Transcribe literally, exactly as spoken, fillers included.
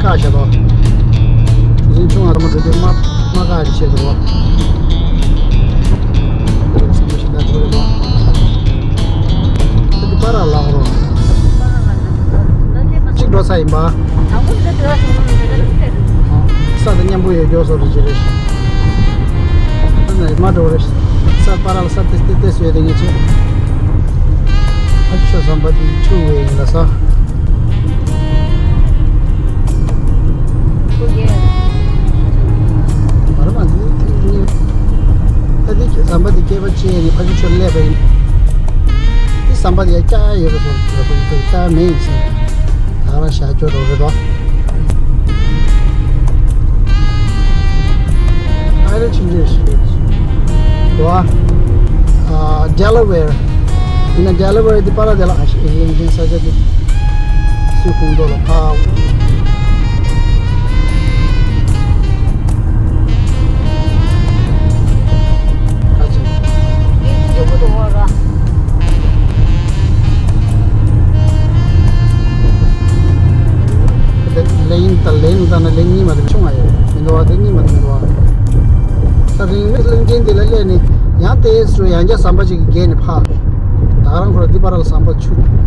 ཁ་ཤ་དོ། གཞན་ཆུང་བ་ཚང་མ་འགྲོ་དུས་མ་མ་ཁ་ཤས་ཤིག་འདུག་བ། ཚང་མ་ཤི་ད་འགྲོ་རེད་པ། ད་འདི་པ་ར་ལག་རོ། གཅིག་འགྲོ་ས་ཡིན་པ། ས་དང་མཉམ་པོ་ཡོད་མགྱོགས་སོ་རེ་ཅི་རེད། ད་ནས་མ་འགྲོ་རེད། ས་པ་ར་ལ་ས་ཏེ་ཏེ་ཏེ་སུ་ཡོད་དེ་ངེས་ཆེ། ཨ་ཅོ་ཟམ་པ་འདི་ཆུ་བའི་ཡིན་ལ་ས། ཨོ་ཡེ། ཨ་ར་མ་འདི་ཐིག་གཉིས། ད་འདི་ཟམ་པ་འདི་སྐེད་པ་བཅད་ནས་ཕ་གི་ཆུ་སླེབས་པ་ཡིན། འདི་ཟམ་པ་འདི་ཡ་སྐྱ་ཡོད་པ་སོང་ཟེར་པ་ཡིན་པ་སྐྱ་མེད་ཡིན་ཟེར། ད་རང་བཞག་ཅོ་འགྲོ་རེད་དོ། ཨ་ར་ཆིན་ཇེ་ཤི་རེད། ཨ། Delaware། ཡིན་ན་Delaware་འདི་པ་ར་དེ་ལ་ཨ་ཤི་ཨེ་ཡིན་ཅིང་ས་ཆ་འདི། སུའི་ཁོངས་གཏོགས་ལ་ཕ། ཨ་ཅེ། འདི་ཡོད་པོ་འདུག་བ་ར། ལེ་ཡིན་ད་ལེ་ཡིན་ད་ན་ལེ་གཉིས་མ་དེ་ཆུང་བ་ཡོད་མི་འདུག་བ། དེ་གཉིས་མ་དེ་མི་འདུག་བ། ད་རིང་མི་གླིང་ཆེན་འདི་ལ་སླེབས་ནས་ཡང་ཏེ་སུ་ཡང་བསྐྱར་ཟམ་པ་ཅིག་གི་བརྒལ་ནས་ཕ། ད་རང་ཁོ་ར་འདི་པ་ར་ལ་ཟམ་པ་ཆུ།